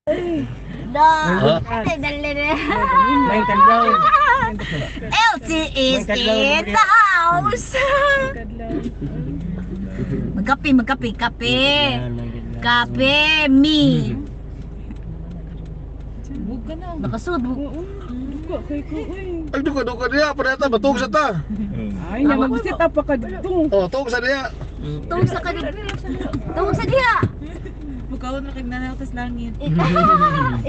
No. Ha? Dali na. May kadlaw. Elsie is in the house. Magkape, magkape, kape. Kape, me. Nakasud. Ay, duka duka diya, padata batug sa ta. Ay, nga magsita pa ka dito. Oh, tug sa diya. Tungog sa kanil. Tungog sa diha. Bukaon ra kag nanaw tas langit.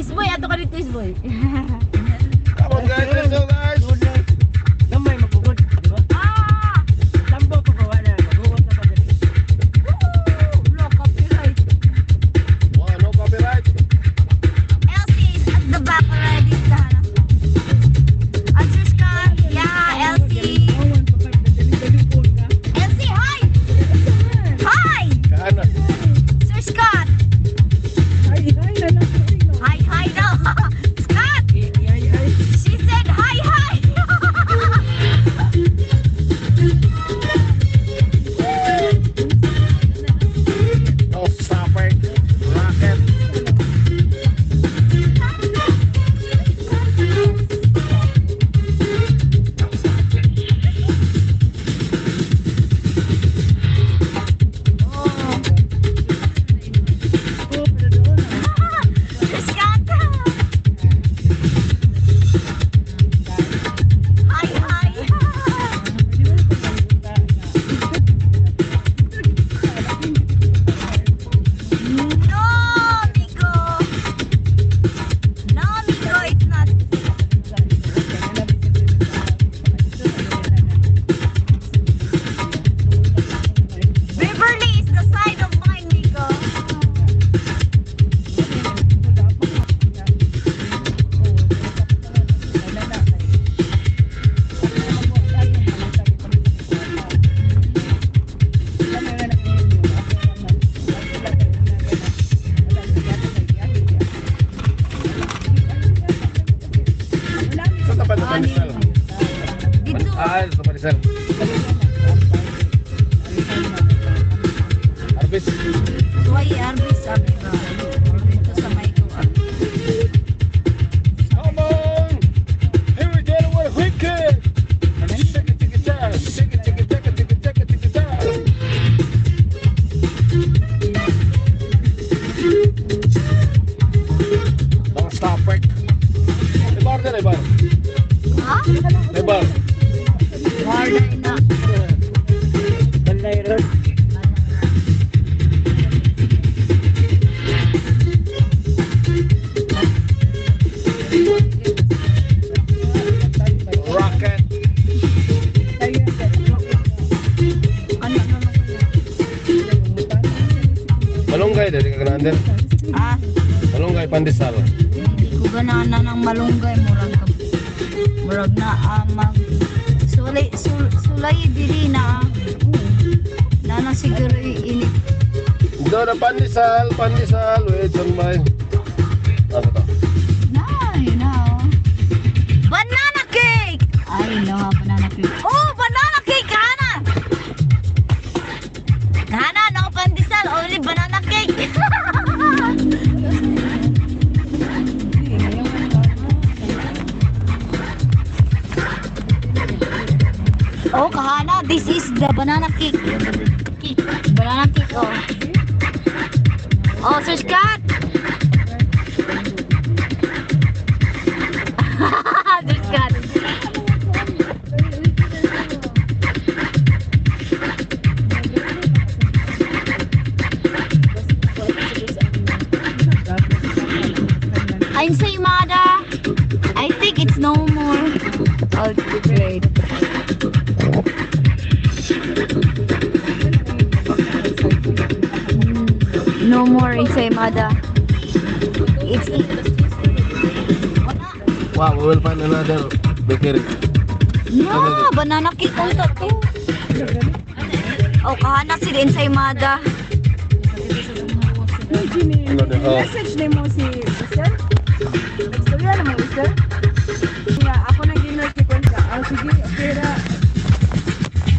Isboy, ato ka dito, Isboy. Come on guys, let's go guys. Gamay magugod, di ba? Ah! Tambo pa ba wala? Magugod na pa dali. Woo! No copyright. Wow, no copyright. Elsie is at the back already. Sana. Answers ka. Yeah, Elsie. Elsie, hi! Hi! Kaana. Sir Scott! Ay, ay, na lang. Hi, hi daw. Scott! Ay, ay, ay. She said hi, hi! No stopping. Rocket. Oh. Sir Scott! Hi, hi! No, amigo! No, amigo, it's not. Beverly is the side of mine, Miko. Sa tapat sa pandesal. Dito. Ah, sa pandesal. Arbis. Why Arbis sabi ba? Dito sa may kuha. Come on! Here we go with wicked! Shake it, tick it, down. Shake it, tick it, tick it, tick it, tick it, tick it, down. Don't stop break. May bar din, may bar. Ha? May bar. Warda na. Balay ron. Rocket. Ano ano ano? Malunggay, dali ka ganahan din. Ah, Malunggay, pandesal. Hindi ko ganahan ng malunggay, murag ka. Murag na mag sulay sulay diri na. Na siguro init. Ito na pandesal, pandesal. Wait, saan? Ano to? Na, yun na oh. Banana cake! Ay, no, banana cake. Oh, banana cake, Hana! Hana, no pandesal, only banana cake. Oh, Kahana, this is the banana cake. Cake. Banana cake, oh. Oh, Sir Scott! Sir Scott. Ensaymada. I think it's no more. Oh, great. No more ensaymada. It's wala. Wow, we will find another bakery. No, banana cake ang to. Oh, kahana si ensaymada. Jimmy, Ano din? Oh. message ni mo si Sir? Nagstorya na mo, Sir? Nga, ako na ginoo si Kwanza. Ah, sige, okay ra.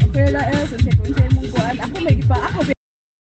Okay ra, eh, so siya kung siya mong kuan. Ako may gipa, ako